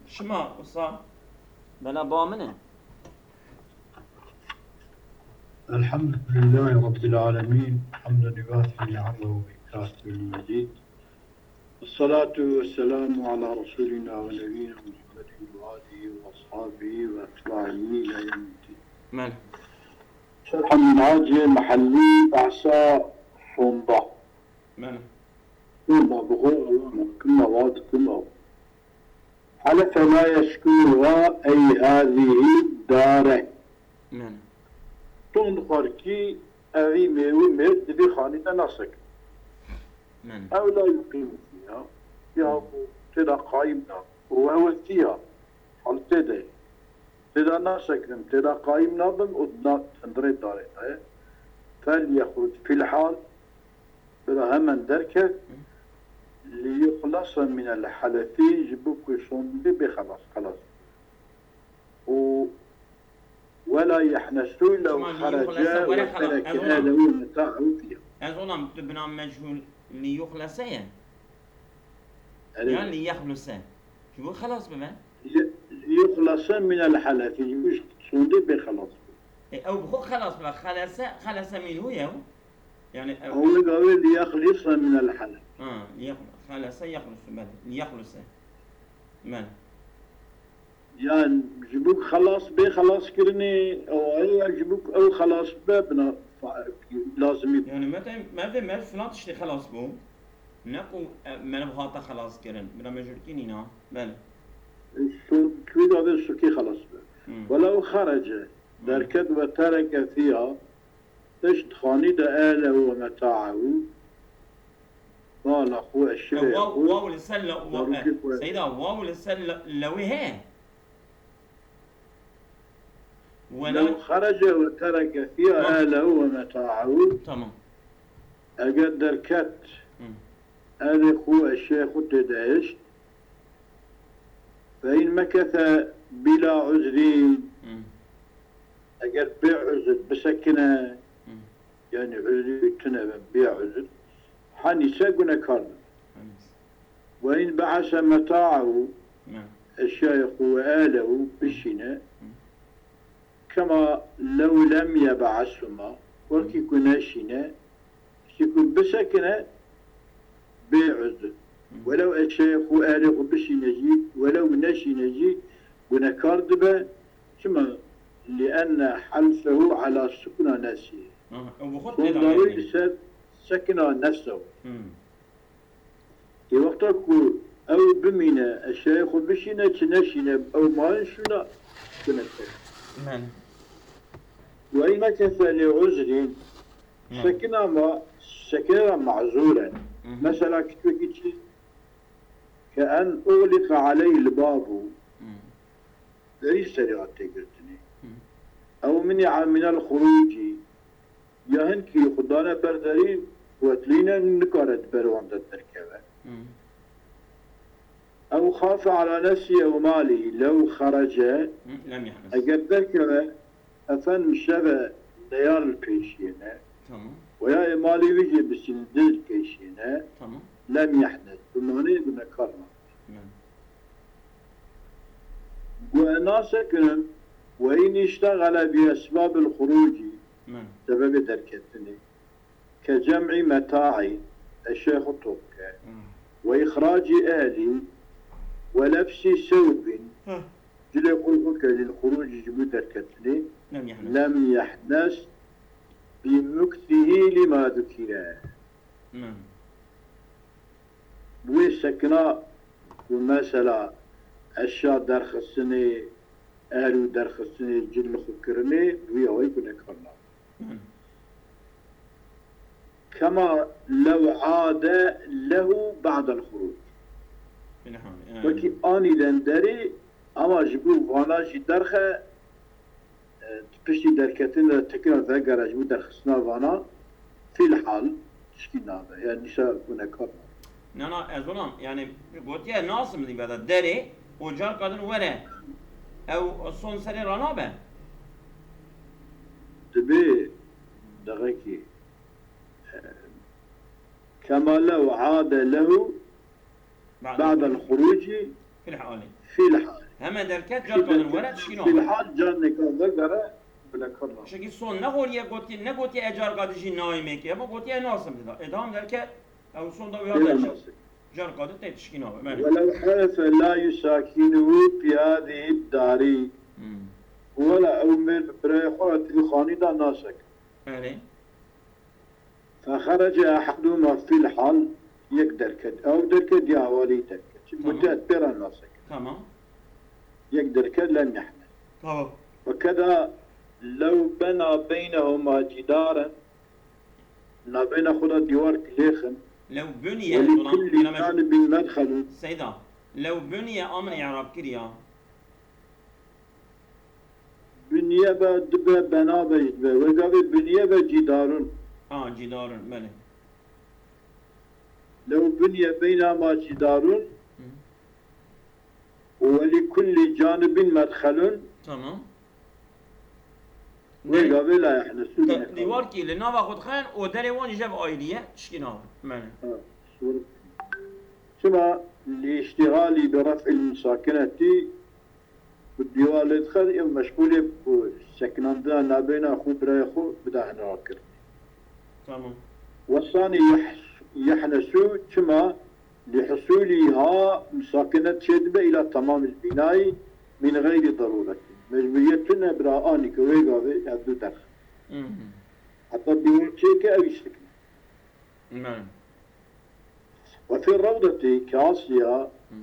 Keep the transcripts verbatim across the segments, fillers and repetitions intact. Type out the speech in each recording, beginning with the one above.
Şima wisa bela ba min e. الحمد لله رب العالمين، حمدا يوافي نعمه ويكافئ مزيده. الصلاة والسلام على رسولنا ونبينا محمد وآله وأصحابه وأتباعه إلى يوم الدين. Mele. شرح منهاج محلي بحثا فوندا. Mele. فوندا بغو كما واد كما. حلف لا يسكنها أي هذه الدار. Mele. Ton xwarkî evî mêwî mêr di vî xanî de nasekin. Mele. Ew la yuqîm fiha. Ya ku tê de qayîm nabin. Û ew fiha. Hal tê de. Tê de nasekinim, tê de qayîm nabim û di na-, hundirê darê de. Fel yexruc fîl hal. Bila hemen derket. Li yuxlasa minel halefî, ji bo ku sondê bê xelas, xelas. Û ولا يحنث لو خرج وترك أهله ومتاعه فيها. Ez ona tu bina mechûl li yuxlese ye? Erê. Yan li yexluse? Ji bo xelas bibe? Li-, li yuxlese minel halefî, ji bo ji sondê bê xelas bibe. E, ew bi xwe xelas bibe. Xelese, xelese minhu ye ew. Yani ew. Ew li gavê li yexlise minel halef. Ha, li yex-, xelese yexlusu, belê. Li yexluse. Belê. Yan ji bo xelas bê xelaskirinê, ew aye ya ji bo ew xelas be bina fa-, lazimî. Yani me te, me vê me filan tiştê xelas bû. Ne ku, e, meriv hate xelaskirin. Bira mecûrkî nîna. Belê. Su-, tu da vê sukî xelas be. Hmm. Welew xerece, hmm, derket ve tereke fiha, pişt xanî de ehlehu ve meta'ehu, mala xwe, eşyaya xwe, zarokê xwe. Seyda, waw li ser le-, lewê heye. Lew xerece ve tereke fiha ehlehu ve meta'ehu. Tamam. Eger derket, hı, ehlê xwe, eşyaya xwe tê de hişt. Ve in mekese bila uzrin. Hı. Eger bê uzr bisekine, hı, yani uzrî tune be, bê uzr, hanîse gunekar dibe. Hanîse. Ve in be'ese meta'ehu, hı, eşyaya xwe ve ehlehu, hı, bişîne. Hı. Kema lew lem yeb'eshuma, wekî ku neşîne, piştî ku bisekine, bê uzr. Hı. Welew eşyaya xwe, ehlê xwe bişîne jî, welew neşîne jî, gunekar dibe. Çima? Li enne halfehu ala sukna nefsî. Aha, ew bi xwe tê de. Sondarî li ser sekina nefsa. Hı. Ê wexta ku ew bimîne, eşyaya xwe bişîne, çi neşîne, ew mayîn şûna, gunekar. Belê. Ve in mekese li uzrin, hı, sekina ma, sekina ma'zuren. Hı hı. Mesela kitwekî çi? Ke en uxlika aleyhil babu. Hı. Derî serê hat tê girtinê. Hı. Ew mini'a minel xuruci. Ya hinkî xwe dane ber derî, wetlîne, nikare di ber wan de derkeve. Hı. Ew xafe ala nefsî ew malî, lew xerece, hı, lem yehnes, eger derkeve, efendim şeve neyar li pêşiyê ne. Tamam. Weya ê malê wî jê bisînin, diz li pêşiyê ne. Tamam. Lem yehnes. Bi manê gunekar nabe. Hı. Got, nasekirim, ve in îştexele bi esbabil xurucî, hı, sebebê derketinê, ke cem'î meta'î, eşyayê xwe top ke, hı, ve îxracî ehlî, ve lebsî sewbin, hı, cilê xwe xwe ke lil xurucî ji bo derketinê, lem yehnes, lem yehnes, bi muksihî lima zukire. Hı. Wê sekina ku mesela eşya derxistinê, ehlû derxistinê, cil li xwe kirinê, wî awayî gunekar nabe. Hı. Kema lew ade lehu ba'del xuruc. Wekî anî lenderê, ama ji bo vana jî derxe, e, piştî derketin de tekrar vegere ji bo derxistina vana, fîl hal tişkî nabe. Yani nîşa gunekar nabe. Na, na, ez ona, yani, gotiye nasim dî beda derê, o carka din were. Ew son serê ranabe. Dibê, dexekî, e, kema lew ade lehu ba'del xurucî fil hali. Fîl hal. Heme derket, carka din were, tişkî Fîl nabe. hal carneka vegere, gunekar nabe. Şekî son negotiye gotiye, negotiye e carka dijî nayê mêkê. Ama gotiye nasim dida. E, dam derket, ew son da uya Têra derket. nasê. Carka din tê tişkî nabe. Belê. Welew helefe la yusakinuhu fi hâzihid dari. Hmm. Wela ew mêr bi birayê xwe re di vî xanî de nasek. Belê. Fexerece ehaduhuma fîl hal, yek derket. Ew derket ya hewalî derket. Çi Tamam. Gote ez pê re nasek. Tamam. Yek derket lem yehne. Tamam. Wekeda lew bena beynehuma cîdaren, nabêna xwe de dîwar kilêxin. Lew buniye, Welî dolan, kulli yine me- canibin medxelun. Seyda. Lew buniye amr i'rab kiriya. Buniye be dibe bena be ji be. Wê gavê buniye be cîdarun. Ha, cîdarun, belê. Lew buniye beynehuma cîdarun. Hı. Welî kulli canibin medxelun. Tamam. Wê gavê la yehnesu Di-, dîwar kî li nava xwe dixin û derê wan jî jev ayrî ye, tişkî nabe. Belê. Çima li îştîxalî bi ref'il musakinetî bi dîwar lê dixin, ew meşgûlê bi sekinandina nabêna xwe birayê xwe bide hinrakir. Tamam. Wesanî yeh-, yehnesu çima li husûlî ha musakinet çêdibe îla temamil bînayî min xeyrî darûretî. Mecbûriyet tune bira anî ke wê gavê ev du derx. Hı hı. Heta dîwar çêke ew îştik. Belê. Ve fi rewdetî Kasiya Hı.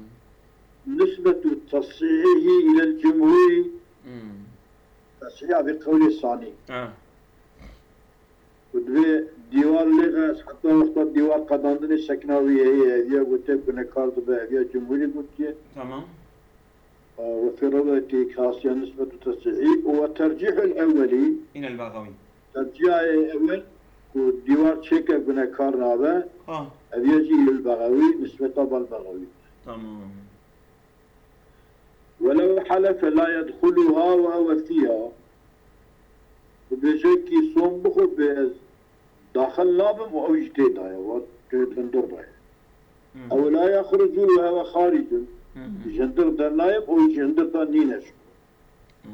nisbetu tesîhihi ilel cumhurî Hı. tesîha bi qewlê sanî. Ha. Ku divê dîwar lêxe, heta wexta dîwar qedandinê sekna wî heye, eviya gote gunekar dibe, eviya cumhurî gotiye. Tamam. Ve fi rewdetî Kasiya nisbetu tesîhi û ve tercîhul ewwelî. Îne li Bexawî. Tercîhayê ewel ku dîwar çêke gunekar nabe, Ha. eviya jî lil Bexawî, nisbeta bal Bexawî. Tamam. Welew helefe la yedxuluha ve huve fîha. Bibêje kî son bixwe bê ez daxil nabim û ew jî tê de ye, wa tê hundir de ye. Hı. Ew la yexrucu ve huve xaricun. Hı hı. Ji hundir dernayim û ji hundir de nîne ji. Hı.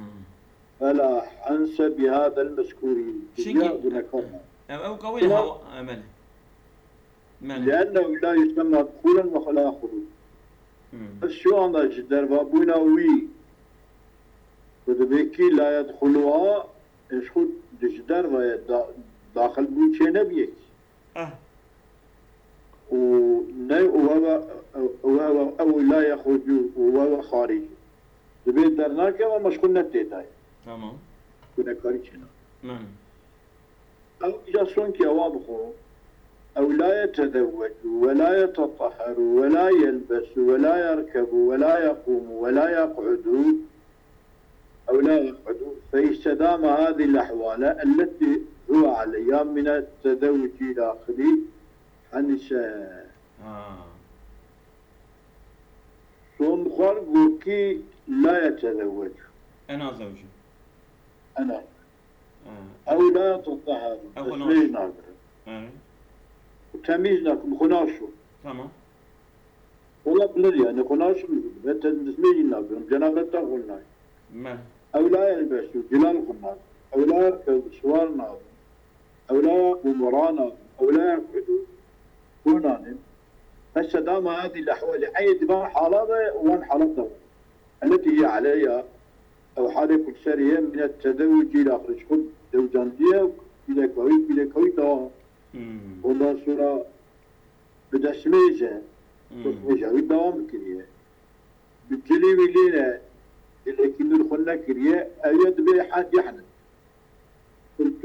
Fela hense bi hadel mezkûrî. Şikî- Ya gunekar. Ev, ew qewî li Tamam. Hawa, e, belê. Belê. Liennehu la yusemma duxûlen ve la xuruc. Hı. Bes şu anda ji dervabûna wî ku dibê kî la yedxuluha, ji xwe di ji derve ye, da-, daxilbûn çê nebiye kî. Eh. Û ne, û we, we, we, we, ew la yexrucu û we, we xarîc. Dibê dernake ve meşxul ne tê de ye. Tamam. Gunekarî çêna. Belê. Ew îca sonkî ewa bixwe. Ew la yetezewwecu, we la yetetehheru, we la yelbesu, we la yerkebu, we la yequmu, we la yeq'udu. Ew la yeq'udu. Fe istedame hâzî lehwale elletî huve aleyha mine tezewwuci ila axirî. Henî se. Ha. Son xwar gokî la yetezewwecu. Ena zewji. Ena. Ha. Ew la yetezewwecu. Ew xwe Destmêj nagirin. Evet. Û temîz nakin, xwe naşo. Tamam. Olabilir yani, xwe naşo. Ve te-, destmêjî nagirin. Cenabet te xwe nayê. Me. Ew la yelbesu, cilal xwe nakin. Ew la yerkebu, siwar nabin. Ew la yequmu, rana bin. Ew la yeq'udu, xwe nanên. Fesedame hadî lehwalî. Eyê di van hala de, wan halat de. Elletî hiye aleyha, ew halê ku li serê ye, mine tezewucî ila axirî, ji xwe dewcandiye, pîleka wî, pîleka wî dewam. Hmm. Ondan sonra bi destmêj e, Hmm. destmêja wî dewam kiriye. Bi cilî wî lê ne, cilekî nû li xwe nekiriye, ew ye dibê he-, yehne. قلت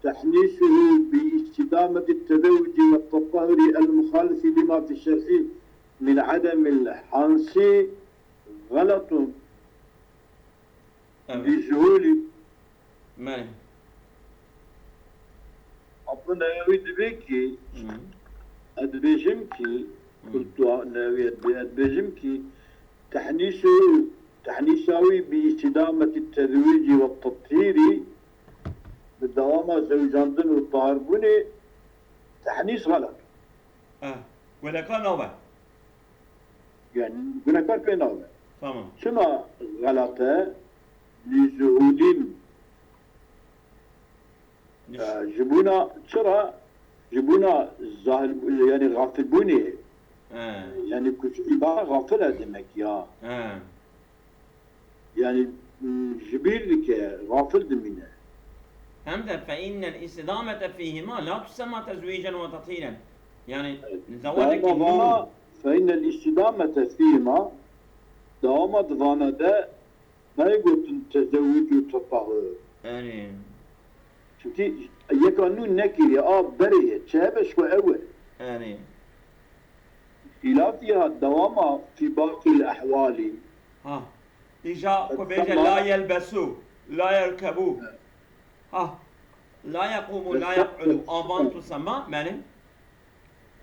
تحنيسه باستدامة التزوج والتطهر المخالف لما في الشرع من عدم الحنس غلط Evet. بجهول. Me. Abdul Nevevi dibe ki, Hmm. ez dibêjim ki, Hmm. قلت Nevevi, ez dibêjim ki, تحنيسه، تحنيسه باستدامة التزويج والتطهير، bi dewama zewicandin û tahirbûnê, tehnîs xelet. Ah. Gunekar nabe. Yani gunekar pê nabe. Tamam. Çima xelat e? Li zuhulin. E, ji bona çira? Ji bona zahil, yani gafilbûnê. He. Yani ku ji îbara gafil e demek ya. He. Yani m, ji bîr dike, gafil dimîne. Hem de فإن الاستدامة فيهما لا تسمى تزويجا وتطهيرا. Yani zewacekî Dawama nû. vana فإن الاستدامة فيهما, dawama di vana de nayê gotin tezewuc û tetahur. Erê. Çimkî yeka nû nekiriye, a berê ye, çi hebe ji xwe ew e. Erê. Xîlafî ha dawama fî baqî l-ehwalî. Ha. Îja ku bêje Tamam. la yelbesu, la yerkebu. Ha. La yekumu, la Tamam. yek'udu. Avan tu sema, benim.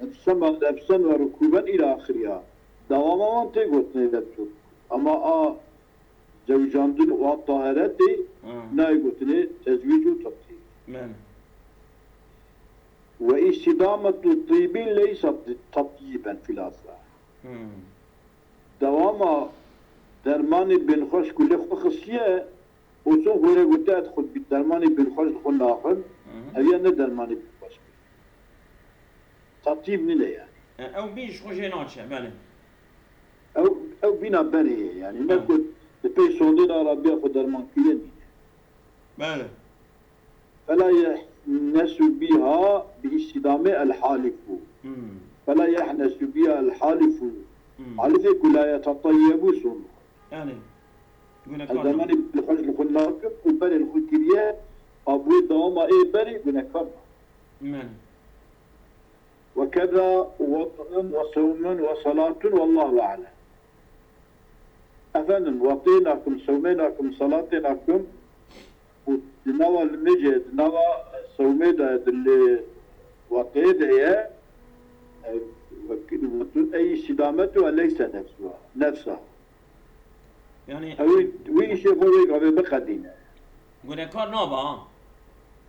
Lebsen ve, lebsen ve rukûben îla axiriya. Dawama wan tê gotinê lebsu. Ama a zewcandin û a taheretê Ha. nayê gotinê tezwîc û tatîb. Benim. Ve istidametu tîbin leysa tatyiben fil asla. Hmm. Dewama dermanê bênxweş ku lê xwe xistiye, û çûn xwe rê gote, ez xwe bi dermanê bênxweş li xwe naxim, Hı hı. ev ya ne dermanê bênxweş. Tatîb nîne yani. E, ew bî ji xwe jê naçe, belê. Ew, ew bîna berê ye yani. Ne Hı. ku di pey sondê de rabiya xwe derman kiriye nîne. Belê. Fela yehnesu biha bi îstîdamê el halifu. Hmm. Fela yehnesu biha el halifu. Hmm. Halifê ku la yeteteyyebu son. Yani. Ez Gunekar demanî nam. li xwe ji li xwe nakim û berê li xwe kiriye, abûyê dawama ê berê gunekar nam. Men. Ve keda wad'un ve sewmun ve salatun, wallahu alem. Efendim, watê nakim, sewmê nakim, salatê nakim û di nava limêcê, di nava sewmê de, di li watê de ye, e, wek-, wekî ey sidametu ve leyse nefsuha, nefsa. Yani Ew wî, wî îşê xwe wê gavê biqedîne. Gunekar naba ha.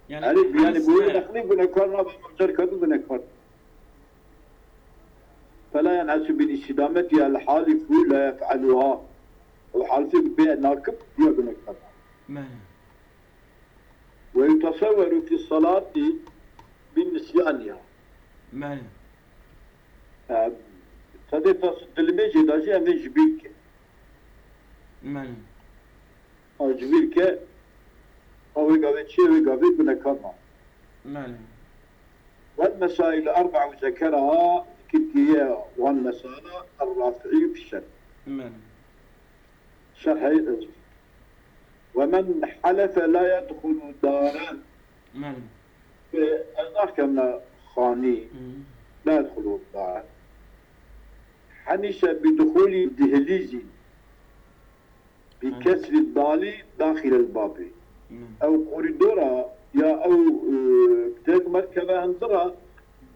Yani, Elî, yani bu halisine- nexlî gunekar nabe, mevcer kadî gunekar. Fela yen'esu bil îstîdameti el halifu la yef'aluha. O halifê bi bê nakib diya gunekar. Men. Ve yutesevveru fi salati bin nisyaniha. Men. E, tedê tas dilimê jê da jî em ê ji bîr ke. Men. A ji bîr ke, a wê gavê çi ye, wê gavê gunekar ma. Men. Vel mesail erbe'u zekeraha, zikir kiriye wan mesala, er-Rafi'î fi şerh. Men. Şerhê ez. Ve men helefe la yedxulu daren. Men. Ve ez naxkeme xanî, Hmm. la yedxulu daren. Henîse bi duxulî dihlîzî. Bi Hı. kesrî dalî daxîlel babî. Men. Ew korîdora ya ew, e, tek merkeve hindira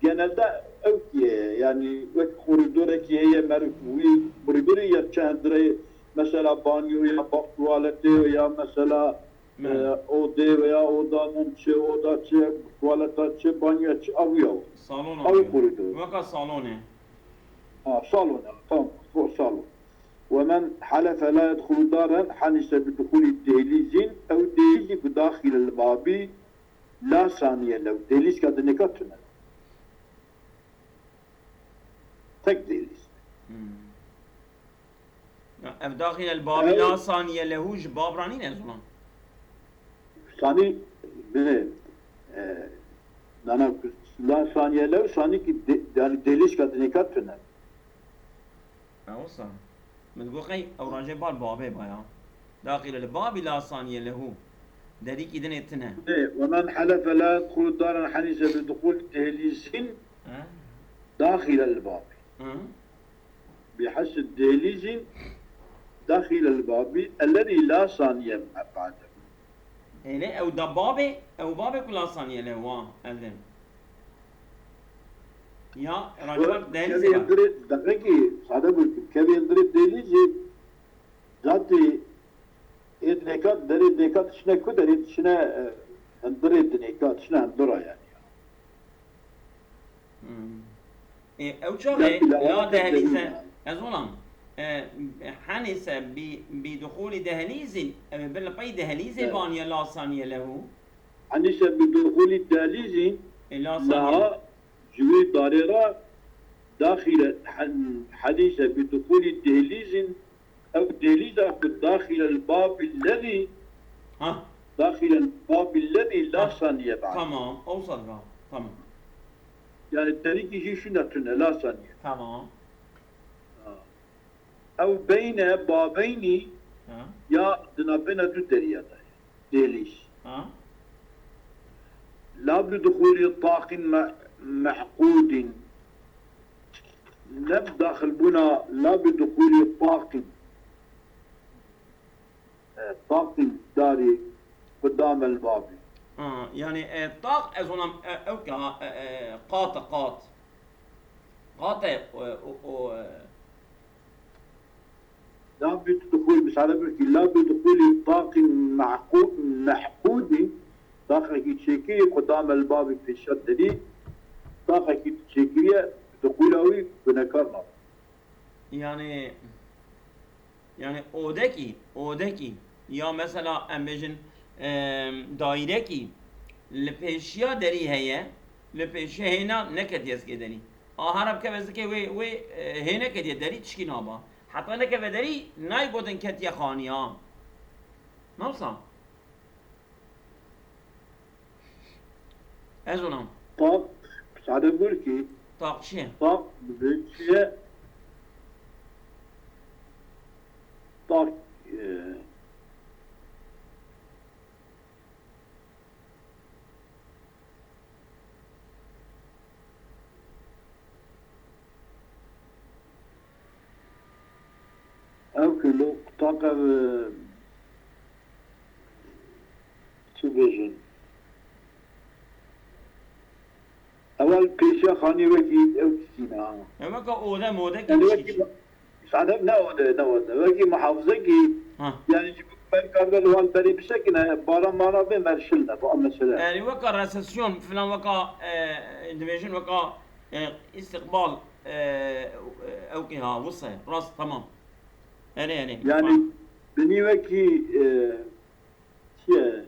genelde ew ye, yani wek korîdorekî heye meriv wî korîdorê ya çi hindirê, mesela banyo ya bak tuwaletê ya mesela, Men. e, odê veya oda non çi, oda çi, tuwaleta çi, banyo çi, ew ya. Salon Ew abi. Korîdor. Weka salonê. Ha, salon, tamam, o salon. Ve men halefe la yedxulu daren, henîse bi duxulî dehlîzîn, ew dehlîzî ku daxîlel babî, la saniye lew, dehlîzka dinêka tune. Tek dehlîz. Hmm. Ya, ev daxîlel babî Ew- la saniye lehu ji bab ra nîne ez ulan. Sanî, bine, e, nana ku la saniye lew, sanî ki de, yani dehlîzka dinêka tune. Ew wisa. Min digot qey ew rajê bar babê baya. Daxîlel babî la saniye lehu. Derîkî dinê tine. Ve men helefe la yedxulu daren henîse bi duxul dehlîzîn Ha? daxîlel babî. Hı? Bi hesd dehlîzîn daxîlel babî ellezî la saniye ba'de. Hele ew da babê, ew babê ku la saniye lehu wa, eldin. Ya, racî bar dehlîzê Kevê bar. hindirê, deqekî, sade bir, kevê hindirê dehlîzê, zatê ê dinêka, derê dinêka dişine ku, derê dişine, e, hindirê dinêka, dişine hindira yani. Hmm. E, ew çaxê Ya, la ya, dehlîze, ya. ez olam. E, henise bi, bi duxulî dehlîzî, e, bi li pey dehlîzê Evet. baniye la saniye lehu. Henise bi duxulî dehlîzî E, la saniye. Laha ji wê darê re daxîle hen-, henise bi duxulî dehlîzî ew dehlîza ku daxîle li babî levî Ha, daxîle li babî levî la Ha. saniye ba'd. Tamam. Ewsal va. Tamam. Yani terîkî jî şûne tune la saniye. Tamam. Ha. Ew beyne babeynî Ha. ya di navbeyna du deriya de ye. Dêlîş. Ha. La bi duxulî taqin me-, mehqûdîn. Ne bi daxilbûna la bi duxulî taqin. E, taqin darî qudamel babî. Ha, yani, e, taq ez ona, e, ew ki ha, e, e, qat e, qat. Qat e, o, o, o, e, La bi duxul, misale bir ki, la bi duxulî taqin mehqû-, mehqûdî, taqekî çêkirî qudamel babî pêşiya derî, taqekî çêkiriye, duxula wî gunekar nabe. Yani, yani odekî, odekî, ya mesela em bêjin, em, dairekî li pêşiya derî heye, li pêşiya hêna neketiye zikê derî. A here bikeve zikê wê, wê, e, hê neketiye derî, tişkî naba. Heta nekeve derî, nayê gotin ketiye xaniya. Mewsa. Ez ona. Taq, sade bûr ki, Taq çi ye? taq bi çi ye? Taq, e, Ew kilo taqa, e, çi bêjin? Ewel pêşiya xanî wekî ew tiştî ne ha. Ew weka ode modekî Yani tiştî wekî çi? Sadef ne ode, ne ode. Wekî muhafizekî, Ha. yani ji ber karbe li wan berî bisekine, baran mara bê merşil ne, bu mesele. Yani weka resesyon filan weka, e, dibêjin weka, e, istiqbal, e, ew ki ha, wisa, rast, tamam. Erê, erê. Yani binî wekî, e, çi ye?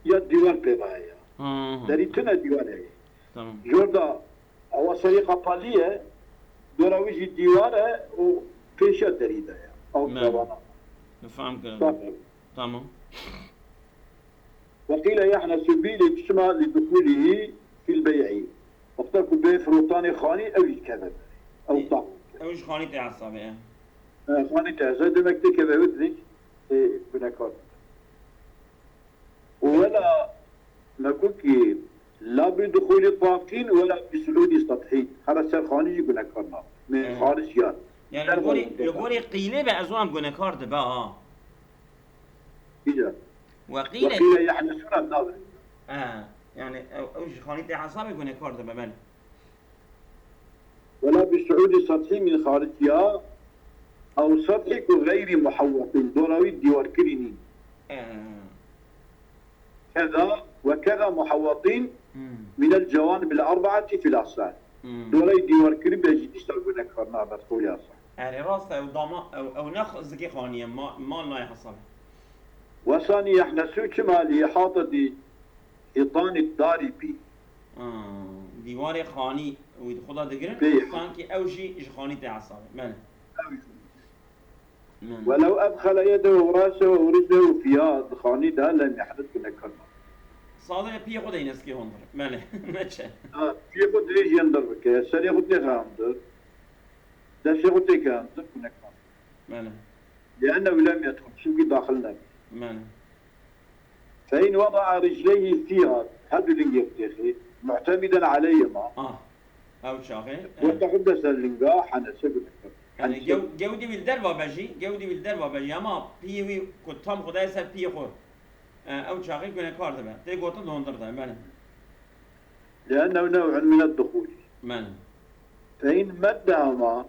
Ya dîwar pê vaye ya. Hı hı. Derî tune dîwar heye. Tamam. Jorda ewa serî qapalî ye, dora wî jî dîwar e û pêşiya derî de ye. Ew Ne. Tabana. Feham kirim. Tabii. Tamam. Ve qîle yehnesu bî lê çima li duxulî fil bey'i. Wexta ku bê firotanê xanî ew jî keve. Ew Ê, tam. Ew ji xanî tê hesabê ye. E, xanî te hesabê demek tê keve ew dirêj, e, gunekar. Wela me got ki la bi duxulî taqîn wela bi su'udî sethî. Hera ser xanî jî gunekar nabe. Min Evet. xaric ya. Yani Ser li gorî, xanî li gorî qîlê be ez wan gunekar dibe ha. Îca. We qîle. Wekîle yehnesûna nabe. He, yani ew, ew ji xanî tê hesabê gunekar dibe, belê. Wela bi su'udî sethî min xaric ya. Ew sethî ku xeyrî muhewwetîn. Dora wî dîwarkirî nîn. He. Keza, ve keza muhewwetîn Hmm. minel cewanib el erbaati fil asal. Hmm. Dorayê dîwarkirî be jî dîsa gunekar nabe, qewlê asal. Erê rast e, ew dama, ew, ew ne zikê xanî ye, ma-, mal nayê hesabê. Ve sanî yehnesu çima li ihatetî hitanî darî bî. Ha, dîwarê xanî wî di xwe de digirin, Bê. Sankî ew jî ji xanî tê hesabê. Belê. Belê. Welew edxele yedehu rasehu ew rijlehu fiya, di xanî de lem yehnet gunekar nabe. Sadê piyê xwe de yine zikê hon dir. Belê. Neçe. Ha, piyê xwe dirêj yên dir bike, serê xwe têxe hundir, destê xwe têke hundir, gunekar. Belê. Liennehu lem yedxul, çimkî daxil nebû. Belê. Fe in wedaa ricleyhi fiha, her du lingê xwe têxê, mu'temiden aleyhima. Ah. Ew çaxê. Wexta xwe bide ser linga, henese gunekar. Yani Henese. gew, gewdî wî li derva be jî, gewdî wî li derva be jî, ama piyê wî ku tam xwe daye ser piyê xwe. E, ew çaxê gunekar dibe. Tê gotin li hundir de, belê. Liennehu nev'un min edduhul. Belê. Fe in meddeha ma,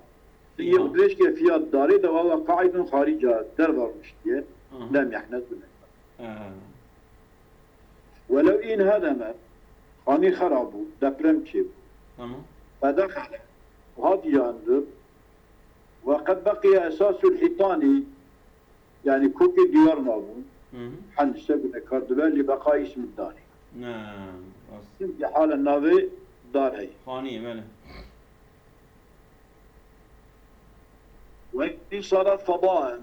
Fiha. Yew dirêjke fiya darê de wawa qaidun xarica, derva rûniştiye, Aha. Lem yehnet gunekar. E, Welew in hedeme, xanî xera bû, deprem çêbû. Tamam. Fedexele, hatiye hundir, وقد بقي أساس الحيطان، yani kokê diyar mabû. Hı hı. Henise gunekar dibe li beqa ismi darî. Ne. Rast. Çünkü halen navê dar heye. Xanî, belê. Ve in sarat fadaen,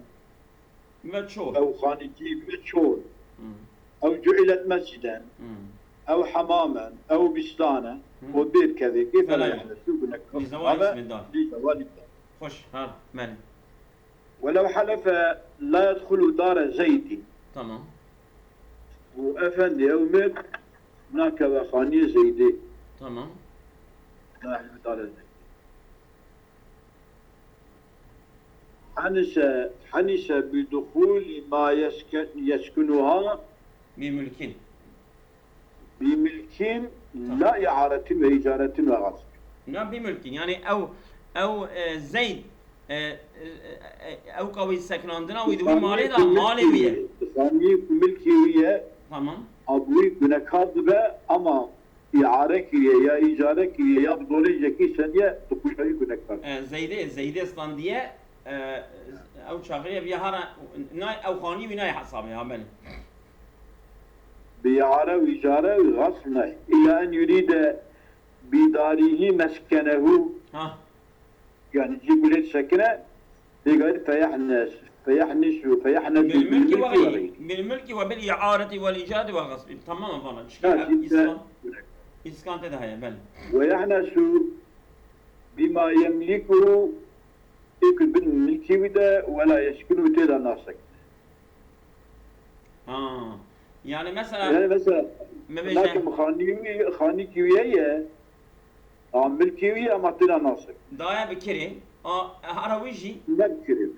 Ve çor. ew xanîkî ve çor, Hı. ew cuilet mesciden, Hı. ew hemamen, ew bîstanen, Hı. o bir kevekê Fela fela yahnesu gunekar Li zewa dibe, ismi dar. Li zewa li dar. Xoş. Ha, belê. Welew helefe la yedxulu dare Zeydî. Tamam. Û efendî ew mir nakeve xaniyê Zeydê. Tamam. Nakeve dare Zeydê. Henise, henise bi duxulî ma yeske-, yeskunuha Bi mülkin. Bi milkin la i'aretin ve icaretin ve gasb. Na bi mülkin. Yani ew, ew e, Zeyd e, e, e, ew ka wî sekinandina wî di wî malê de malê wî ye. Xanî ku milkê wî ye, Tamam. a bi wî gunekar dibe ama îare kiriye ya îcare kiriye ya bi zorê jekî seniye, tu kuşa wî gunekar. E, Zeydê, Zeydê standiye e, ew çaxê ye viya hara na ew xanî wî nayê hesabê ha belê. Bi îare û îcare û gasb ne. Îla en yurîde bi darîhî meskenehu. Ha. Yani cî ku lê disekine, têgayî feyehnes, feyehnisu, feyehnesu Bil mülki bil ve milki ve gayri. Bil mülki ve bil i'areti vel icadi vel gasbi. Tamam efendim. Çünkü Ha, ev şimdi iskan, iskan te de heye belê. Ve yehnesu bima yemliku, têkil bin milkî wî de, wela yeskunu tê de nasek. Ha. Yani mesela Yani mesela, Me bêje. Nakim xanî wî, xanîkî wî heye, a milkî wî ama tê de nasek. Daye bi kirê. A, hara wî jî. Ne bikirê.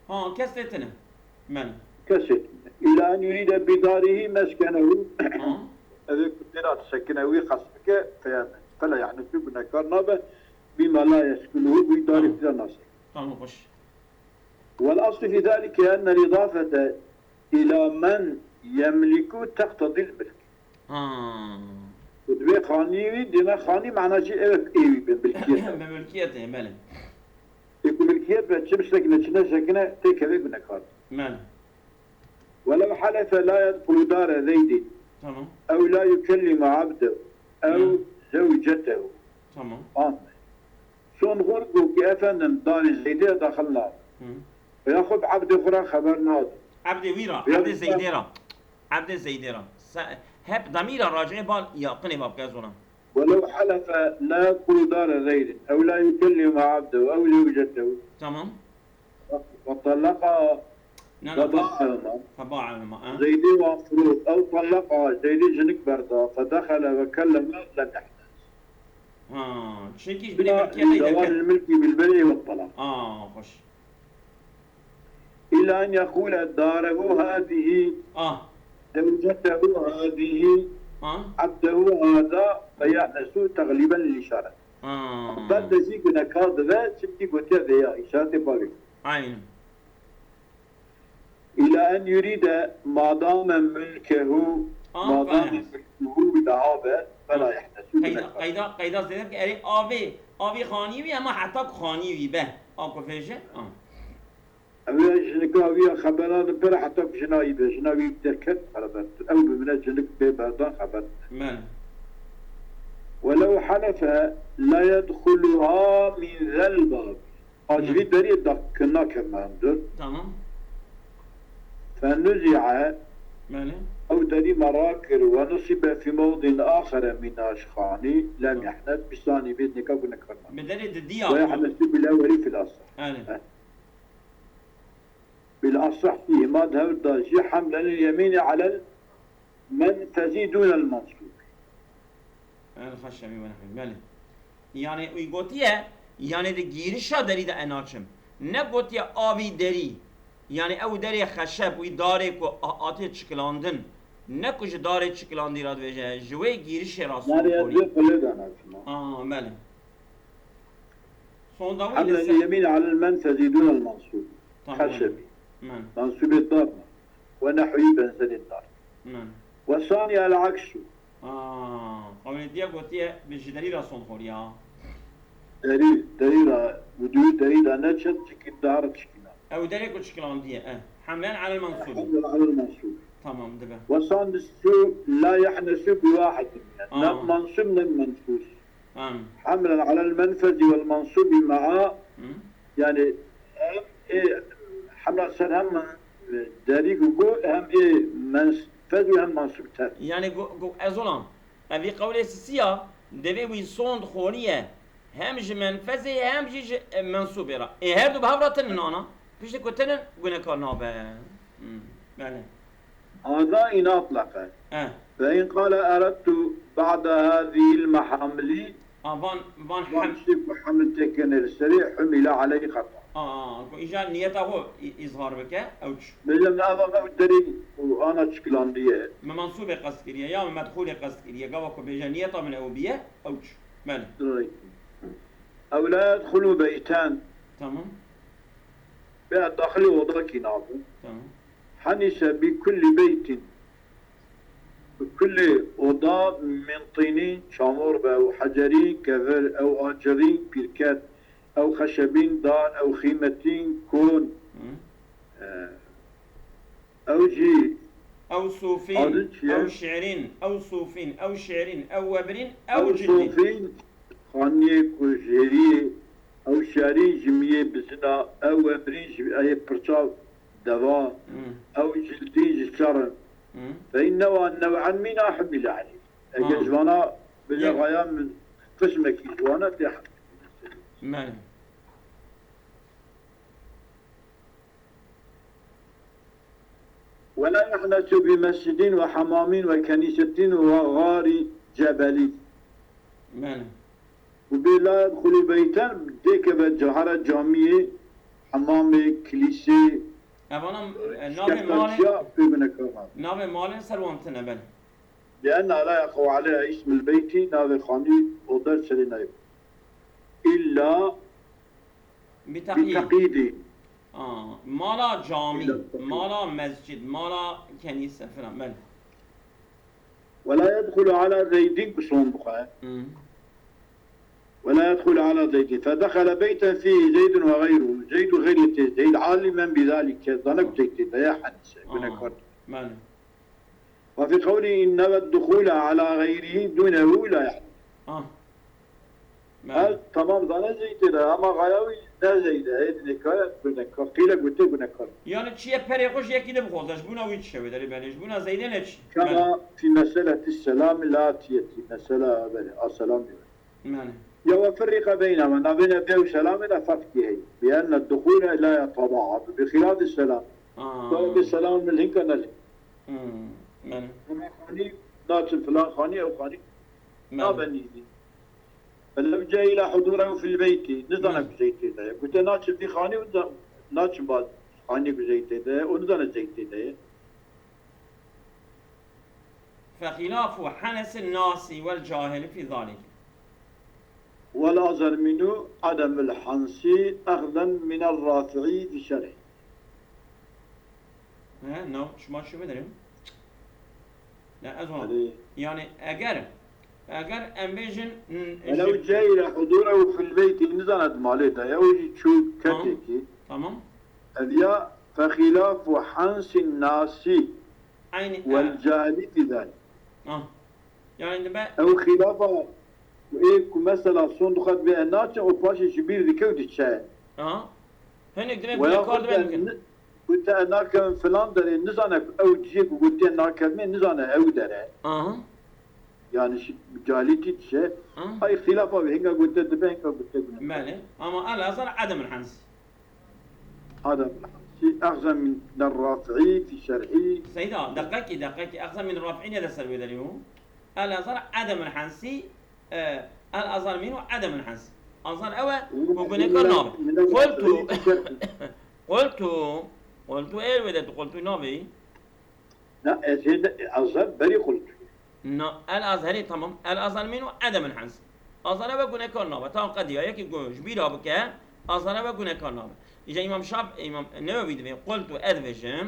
Ha, kes tê tine. Men. Kesê. Îla en yurîde bi darîhî meskenehu. Ha. Ev ê ku tê de disekine wî qesd bike, feyehne. Fela yahnesu gunekar nabe, bima la yeskunuhu, wî darî Tamam. tê de nasek. Tamam, hoş. Vel aslu fi zalike enne l-idafete ila men yemliku teqtedî l-milk. Ha. Ku divê xanî wî, dême xanî mana jî ew ê wî be, milkiyet e. Be mülkiyet e, belê. Ê ku milkiyet be, çi bisekine, çi nesekine, têkeve gunekar. Belê. Welew helefe la yedxulu dare Zeydin, Tamam. ew la yukellimu abdehu, ew Hı. zewcetehu. Tamam. An. Son xwe got ki efendim darê Zeydê daxil nabe. Hı. Veya xwe bi ebdê xwe re xeber nade. Ebdê wî ra, Ya ebdê bir Zeydê ra. Ebdê Zeydê ra. Se-, hep damîra racê bal ya qinê bab ke zona. Welew helefe la yedxulu dare Zeydin, ew la yukellimu abdehu, ew zewcetehu. Tamam. Ve tallaka Ne ne. feba'ehuma. Feba'ehuma. Ha. Zeydê wan firot, ew tallaka, Zeydê jinik berda, fedexele ve kelleme, lem yehnes. Ha. Çünkü bile Bina mülkiyete zeval gider. milki bil bey'i ve talak. Aa, hoş. Illa en yekule darehu hadihi, Ah. zewcetehu hadihi, Ha. abdehu hada, feyehnesu tegliben lil işaret. Ha. Ber de jî gunekar dibe, çimkî gotiye vêya, îşaretê bavê. Aynen. Ila en yurîde madame mülkehu, Ah, madame fayaz. Mülkehu daha be, fela yehnesu Qeyda, gunekar. qeyda, qeyda zêde ki erê avê, avê xanî wî ama heta ku xanî wî be. A ku fêje? Ah. Ew ya jinika wî ya xebera dipire heta ku jina wî be, jina wî derket xeber. Ew bimine jinik bê berdan xeber. Men. Welew helefe la yedxuluha min zel bab. A ji vî derê da-, nakeve hundir. Tamam. Fenuzi'e, Belê. Ew derî me rakir, we nusibe fî mewdin axere min aşxanî, lem yehnet, bisanî bê nika gunekar nabe. Bi derê di diya. Ve yehnesu bil ewweli fil asah. Belê. Bil asah fîhima di hev da jî hemlen il yemîni alel menfezi dûnel mansûb. El xeşemî ve nehwî. Belê. Yani wî gotiye, yani di gîrişa derî de e naçim. Ne gotiye avî derî. Yani ew derê xeşeb, wî darê ku a-, atê çikilandin. Ne ku ji darê çikilandî re dibêje, ji wê gîrişê re Nereye sonkorî. dê kulê de naçim. Aa, belê. Sonda wî Hemlen li il ser. Yemîn alel menfezi dûnel mansûb. Tamam. Xeşebî. Men. Mansûbê dar me. Ve nehwî benzerê dar. Men. Ve saniye el aksu. Aa, qewlê diye gotiye bi ji derî re sonkorî ya. Derî, derî ra, û dû derî de neçe çikî dara çikîna. Ew derê ku çikilandiye, e. Hamlen alel mansûbî. Hamlen alel mansûbî. Tamam, dibe. Ve sandisu la yahnesu bi wahidin. Yani, ne Aa. mansûb ne mensûs. Tamam. Hamlen alel menfezi vel mansûbî ma'a. Hı. Yani, hem ê, hamla ser hem, e, derî ku got, hem ê menfez û hem mansûb ter. Yani, gu-, gu-, ez olam. Evî qewlê sisiya, devê wî sond xorî ye. Hem ji menfezê hem jî ji, e, mensûbê re. Ê her du bi hev re tinin ana. Piştî ku tinin gunekar nabe. Hmm, belê. Hada in atlaqa. Eh. Ve in qala eradtu ba'da hadihil mahamili. A, van, van Van hem- tiştê ku hemil têkene li serê humile aleyh xeta. A, a, ku îcar niyeta xwe î-, îzhar bike, ew çi? Bêje min ava ew derê û ana çikilandiye. Me mansûbê qest kiriye, ya me medxûlê qest kiriye. Gava ku bêje niyeta min ew biye, ew çi? Belê. Direkt. Ew la yedxulu beyten. Tamam. Veya daxilê odakî nabin. Tamam. Henîse bi kulli beytin. Bi kulli oda min tînin, çamor be, ew hecerîn, kevir, ew acirîn, pîrket, ew xeşebîn, dan, ew xîmetîn, kon. Hı. E, Ew jî Ew sofîn, adin çi ye? Ew şi'rîn, ew sofîn, ew şi'rîn, ew webirîn, ew Ew cildîn. Sofîn, xaniyê ku jêriyê, ew şi'rîn ji miyê bizina, ew webirîn ji eyê pirça deva, Hmm. ew cildîn ji çer in. Hmm. Fe innewa new'en mîna humîle aleyh. Eger Ha. ji vana bile Ye- xaya min qismekî ji wana tê Me. ولا يحنث بمسجد وحمام وكنيسة وغار جبل. Belê. Û bê la yedxulu beyten, dêkeve cahara camiyê, hemamê, kilîsê, Evana, e, navê malê, şeftaciya pê binekar. Navê malê ser wan tine, belê. لأن لا يقع عليها اسم البيت, navê xanî oder serê nayê. إلا Bi teqyîd. Bi teqyîdî. Aa, mala camî, Îlla bi teqyîd. Mala mescid, mala kenîse filan, belê. ولا يدخل على زيد, ku son bixwe. Hı. ولا يدخل على زيد. فدخل بيتا فيه زيد وغيره. Zeyd û xeyrê tê. Zeyd alimen bi zalike. Zane ku Zeyd tê de ye, henîse. Aa, gunekar. Belê. وفي قوله إن نوى الدخول على غيره دونه لا يحل. Ah. Belê. Ev tamam zane Zeydê de, ama xaya wî ne Zeydê, hê gunekar e, gunekar. Qîle gote gunekar. Yani çiye perê xwe ji yekî de bixwaze, ji bûna wî çi şewê derê belê, ji bûna Zeydê ne çi? Belê. كما في مسألة السلام الآتية, mesela belê, a selam diyor. Belê. Ya وفرق بينهما, navêne vê û selamê de ferqî heye. لأن الدخول لا يتباعد بخلاف السلام. Aa. Weke selam min hinka nelê. Hmm, belê. Hema xanî naçin filan xanî, ew xanî Belê. Nabe nîzî. فلو جهل حضوره في البيت, nizane Hmm. ku Zeyd tê de ye. Gote naçin vî xanî û da-, naçin ba xanî ku Zeyd tê de ye, û nizane Zeyd tê de ye. فخلاف حنث الناسي والجاهل في ذلك. والأظهر منه عدم الحنث أخذا من الرافعي في شرحه. He, no, şima çi bidirin? Ne, ez ona. Hadi. Yani eger, eger em bêjin, n-, ولو ji- جهل حضوره في البيت, nizane di malê de ye, ew jî çû Tamam. ketekî. Tamam. Ev ya فخلاف حنث الناسي Aynı, والجاهل في ذلك. Ah. Yani dibe Ew xilafa ê ku mesela son dixwe divê e naçe û paşê ji bîr dike û diçe. Aha. Hinek divê Weya gunekar xwe dibe de dikin. ni-, gote e nakevin filan derê, nizane ku ew cihê ku gotiye nakevimê, nizane ew der e. Aha. Yani şi-, cahilî tî diçe. Aha. Ay xilafa wê hinga gote dibe, hinga gote gunekar. Belê. Ama el azar adem el hansi. Adam, si axza min der Rafi'i fi şerhi. Seyda, deqekî, deqekî, axza min Rafi'i ne de ser wê derî û? El azar adem el hansi, e, el azar mîn û adem el hansi. Azar ew e, ku gunekar nabe. Qultu, qultu, qultu, ê wê de tu qultu nabê. Na, ez hê de, azar berî qultu. Na, el azherî tamam. El azher mîn û edem el hens. Azhara ve gunekar nabe. Tamam qediya. Yekî ku ji bîra bike, azhara ve gunekar nabe. Îja Îmam Şaf-, Îmam Newewî divê, qultu ez dibêjim.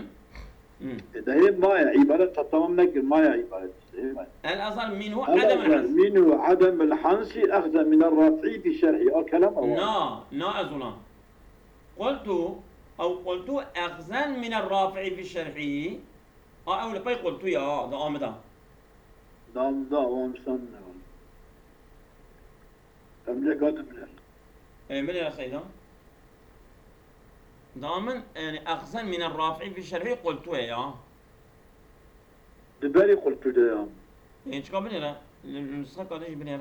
Hı. E, de hê maye, îbaret ta tamam nekir, maye îbaret işte, hê maye. El azhar minhu adem el hens. Minhu adem el hansi, ehzen min el rafi'i fi şerhi. O kelam o. Na, na ez ona. Qultu, ew qultu ehzen min el rafi'i fi şerhi. A, ew li pey qultu ya, da amida. Da amida, o amsan ne var? Em lê gadim lê. E, min ya seyda. Da min, yani, ehzen min el rafi'i fi şerhi qultu ya. Di berî qultu de ya. Ê, çika binêre? Li, li nusxeka din jî binêre.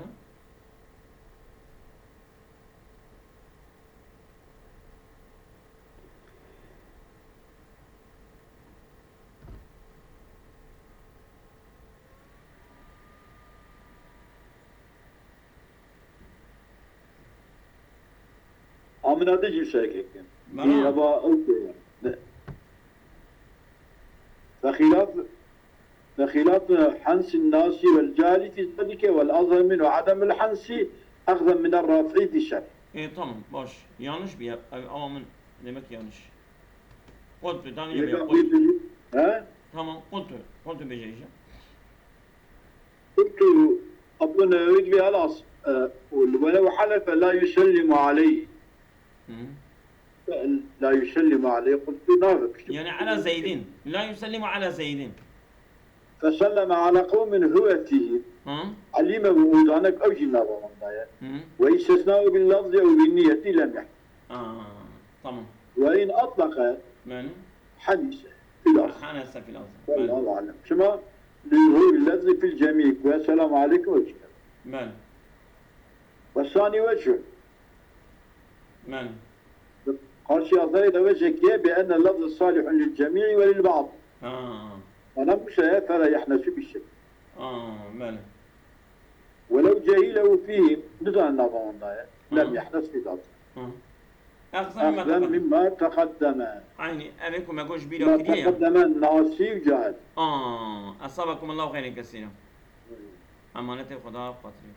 Amina de jî şekek in. Mera. Eva ew ke. Fexilaf, fexilaf hensin nasi vel cali fi zalike vel azhar minhu adem el hensi ehzen min el rafi'i fi şer. E, tamam, baş. Yanlış bir yer. Ama min demek yanlış. Qultu, tamam, Lê ya, ka qultu. He? Tamam, qultu. Qultu bêje îşe. قلت، Abdullah Nevevi dibe halas, e, ولو حلف لا يسلم عليه. Hı. La yusellimu aleyh, qultu, navê piştî. Yani ala Zeydin. La yusellimu ala Zeydin. Feselleme ala qewmin huve fîhî. Hı. Alîme bi û danek ew jî nava wan daye. Hı. Ve îstesnahu bil lafzi ew bin niyeti lem yah. Aa, tamam. Ve in atlaka. Yani? Hadise. Fil asl. Hadise fil asl. Vallahu alem. Çima? Li zuhuri lafzi fil cemî. Ve selamu aleykum ve çikel. Bel. Ve sani ve çi? Bel. Karşıya zayda ve zekiye bi enne lafzı salihun lil cemî ve lil ba'd. Ha. Ana bu şeye fela yahnesu bi şey. Ha, bel. Welev cehilehu fîhî, nizane nava wan daye. Lem yehnes fî zat. Hı. Ehzen mimma teqaddeme. Ehzen mimma teqaddeme. Aynî, ev ê ku me got ji bîra kiriye ya. Mimma teqaddeme, nasî û cahil. Aa, esabekumullahu xeyren kesîra. Hı. Emanetê Xweda xatirê.